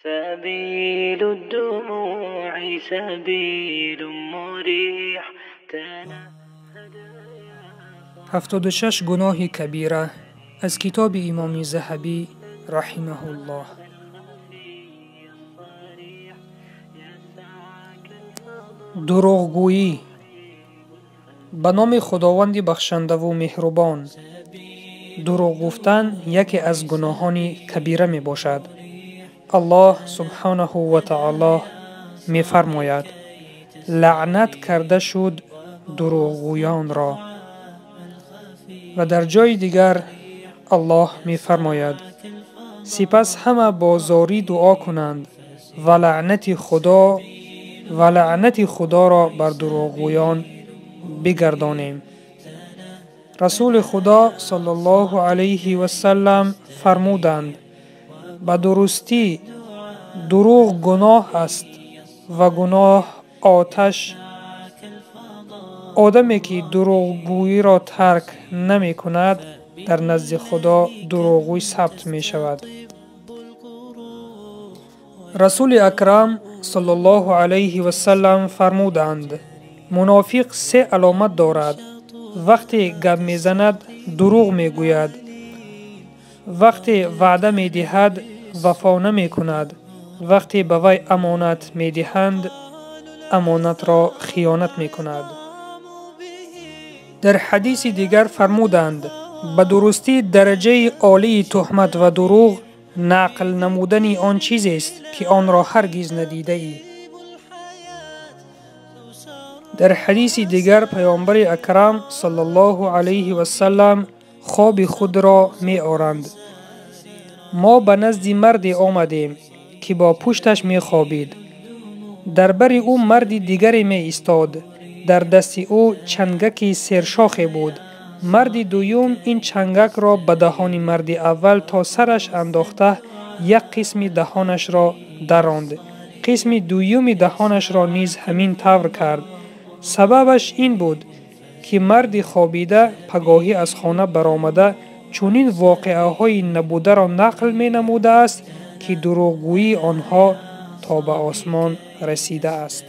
سبيل الدموع سبيل مريح. 76 гуноҳи кабира аз китоби Имоми Заҳабӣ раҳимаҳуллоҳ. Дурӯғгӯӣ. Ба номи Худованди бахшандаву меҳрубон. Дурӯғ гуфтан яке аз гуноҳони кабира мебошад. Аллоҳ субҳонаҳу ва таоло мефармояд: лаънат карда шуд дурӯғгӯёнро. Ва дар ҷои дигар Аллоҳ мефармояд: сипас ҳама бо зорӣ дуо кунанд ва лаънати Худоро бар дурӯғгӯён бигардонем. Расули Худо саллаллоҳу алайҳи васаллам фармуданд: ба дурустӣ дурӯғ гуноҳ аст ва гуноҳ оташ. Одаме ки дурӯғгӯиро тарк намекунад, дар назди Худо дурӯғгӯй сабт мешавад. Расули Акрам саллаллоҳу алайҳи васаллам фармуданд: мунофиқ се аломат дорад. Вақте гап мезанад, дурӯғ мегӯяд. Вақте ваъда медиҳад, вафо намекунад. Вақте ба вай амонат медиҳанд, амонатро хиёнат мекунад. Дар ҳадиси дигар фармуданд: ба дурустӣ дараҷаи олии туҳмат ва дурӯғ нақл намудани он чизест, ки онро ҳаргиз надидаӣ. Дар ҳадиси дигар Паёмбари Акрам саллаллоҳу алайҳи васаллам хоби худро меоранд. Мо ба назди марде омадем, ки бо пушташ мехобид. Дар бари ӯ марди дигаре меистод. Дар дасти ӯ чангаки сершохе буд. Марди дуюм ин чангакро ба даҳони марди аввал то сараш андохта як қисми даҳонашро даронд. Қисми дуюми даҳонашро низ ҳамин тавр кард. Сабабаш ин буд, ки марди хобида пагоҳӣ аз хона баромада чунин воқеаҳои набударо нақл менамудааст, ки дурӯғгӯии онҳо то ба осмон расидааст.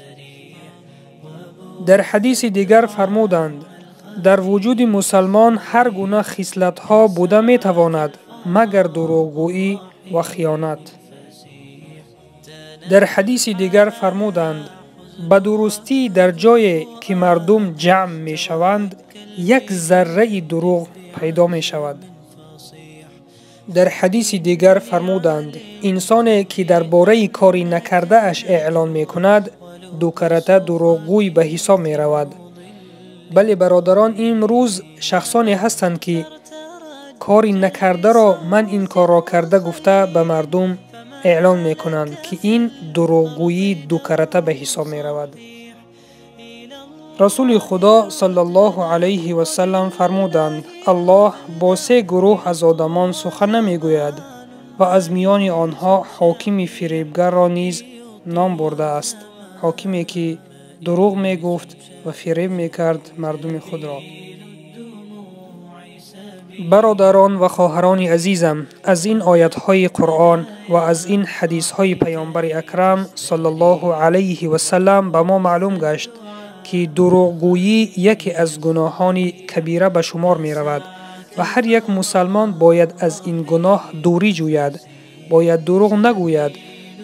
Дар ҳадиси дигар фармуданд: дар вуҷуди мусалмон ҳар гуна хислатҳо буда метавонад, магар дурӯғгӯӣ ва хиёнат. Дар ҳадиси дигар фармуданд: ба дурустӣ дар ҷое ки мардум ҷамъ мешаванд, як зарраи дурӯғ пайдо мешавад. Дар ҳадиси дигар фармуданд: инсоне ки дар бораи кори накардааш эълон мекунад, дукарата дурӯғгӯй ба ҳисоб меравад. Бале, бародарон, имрӯз шахсоне ҳастанд, ки кори накардаро ман ин корро карда гуфта ба мардум эълон мекунанд, ки ин дурӯғгӯии дукарата ба ҳисоб меравад. Расули Худо саллаллоҳу алайҳи васаллам фармуданд: Аллоҳ бо се гурӯҳ аз одамон сухан намегӯяд ва аз миёни онҳо ҳокими фиребгарро низ ном бурдааст. Ҳокиме ки дурӯғ мегуфт ва фиреб мекард мардуми худро. Бародарон ва хоҳарони азизам, аз ин оятҳои Қуръон ва аз ин ҳадисҳои Паёмбари Акрам саллаллоҳу алайҳи васаллам ба мо маълум гашт, ки дурӯғгӯӣ яке аз гуноҳони кабира ба шумор меравад ва ҳар як мусалмон бояд аз ин гуноҳ дурӣ ҷӯяд, бояд дурӯғ нагӯяд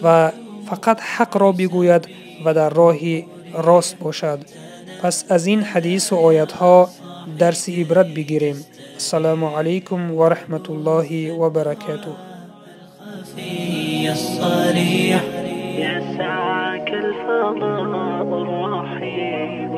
ва фақат ҳақро бигӯяд ва дар роҳи рост бошад. Пас аз ин ҳадису оятҳо дарси ибрат бигирем. Ассалому алайкум ва раҳматуллоҳи ва баракатуҳ. يسعاك الفضاء الرحيب.